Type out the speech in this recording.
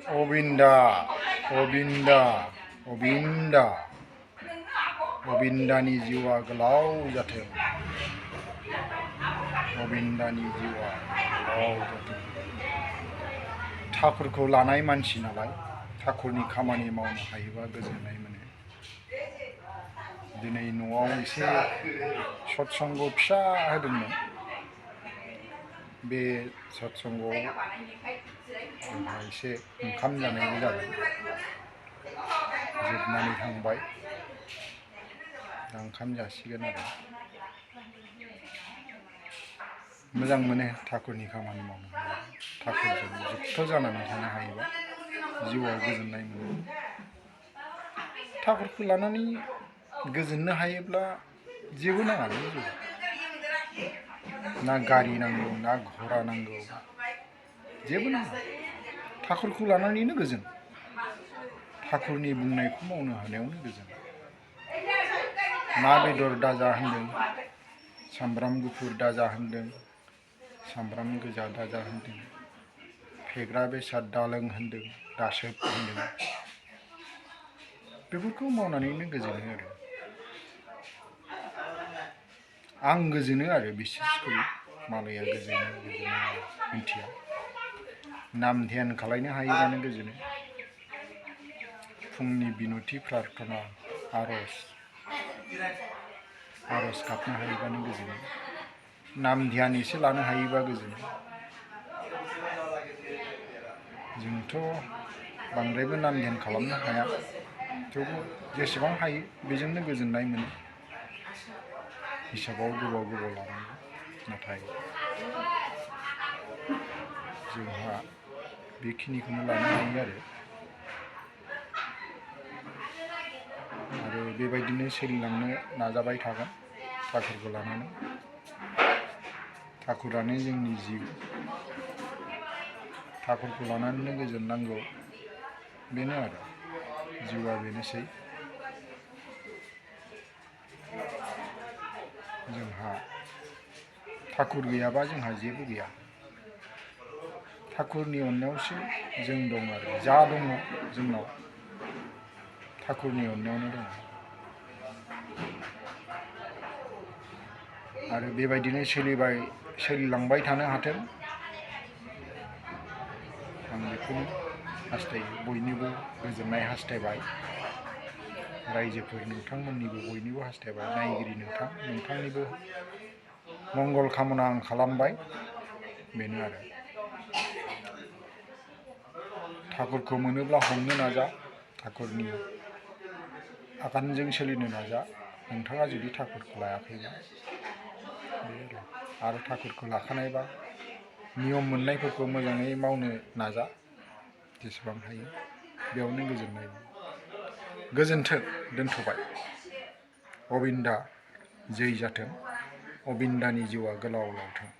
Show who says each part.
Speaker 1: अबिन्दा अबिन्दा अबिन्दा अबिन्दानि जिउआ गोलाव जाथों। अबिन्दानि जिउआ गोलाव जाथों। ठाकुरखौ लानाय मानसि नालाय ठाकुरनि खामानि मावनो हायोबा गोजोननाय मोनो। दिनै न'आव एसे सत्संग फिसा होदोंमोन। बे सत्संगआव जोंहा एसे ओंखाम जानायबो जादों। जोबनानै थांबाय। दा ओंखाम जासिगोन आरो। मोजां मोनो ठाकुरनि खामानि मावनो हायोबा। ठाकुरजों जुक्त जानानै थानो हायोबा जिउआव गोजोननाय मोनो। ठाकुरखौ लानानै गोजोननो हायोब्ला जेबो नाङालै जिउआव। ना गारि नांगौ ना घरा नांगौ जेबो नाङा। ठाकुरखौ लानानैनो गोजोन। ठाकुरनि बुंनायखौ मावनो हानायावनो गोजोन। ना बेदर दाजा होनदों, सामब्राम गुफुर दाजा होनदों, सामब्राम गोजा दाजा होनदों, फेग्रा बेसाद दालों होनदों, दासोब होनदों, बेफोरखौ मावनानैनो गोजोनो आरो। आं गोजोनो आरो बिसेसकरि मालाया गोजोनो गोजोना मिथिया। नाम ध्यान खालायनो हायोबानो गोजोनो। फुंनि बिनति प्रार्थना आरज गाबनो हायोबानो गोजोनो। नाम ध्यान एसे लानो हायोबा गोजोनो। जोंथ' बांद्रायबो नाम ध्यान खालामनो हाया। थेवबो जेसेबां हायो बेजोंनो गोजोननाय मोनो। हिसाबाव गोबाव गोबाव लानांगौ। नाथाय जोंहा बेखिनिखौनो लानो हायो आरो बेबायदिनो सोलिलांनो नाजाबाय थागोन ठाकुरखौ लानानै। ठाकुरानो जोंनि जिउ। ठाकुरखौ लानानैनो गोजोननांगौ बेनो आरो जिउआ बेनोसै। जोंहा ठाकुर गैयाबा जोंहा जेबो गैया। ठाकुरनि अननायावसो जों दं आरो जा दङ जोंनाव ठाकुरनि अननायावनो दङ। आरो बेबायदिनो सोलिलांबाय थानो हाथों आं बेखौनो हास्थायो। बयनिबो गोजोननाय हास्थायबाय। रायजोफोर नोंथांमोननिबो बयनिबो हास्थायबाय। नायगिरि नोंथांनिबो मंगल कामना आं खालामबाय। बेनो आरो ठाकुरखौ मोनोब्ला हमनो नाजा। ठाकुरनि आगानजों सोलिनो नाजा। नोंथाङा जुदि ठाकुरखौ लायाखैबा आरो ठाकुरखौ लाखानायबा नियम मोननायफोरखौ मोजाङै मावनो नाजा। जेसेबां हायो बेयावनो गोजोननाय दं। गोजोन्थों। दोनथ'बाय। अबिन्दा जै जाथों। अबिन्दानि जिउआ गोलाव लावथों।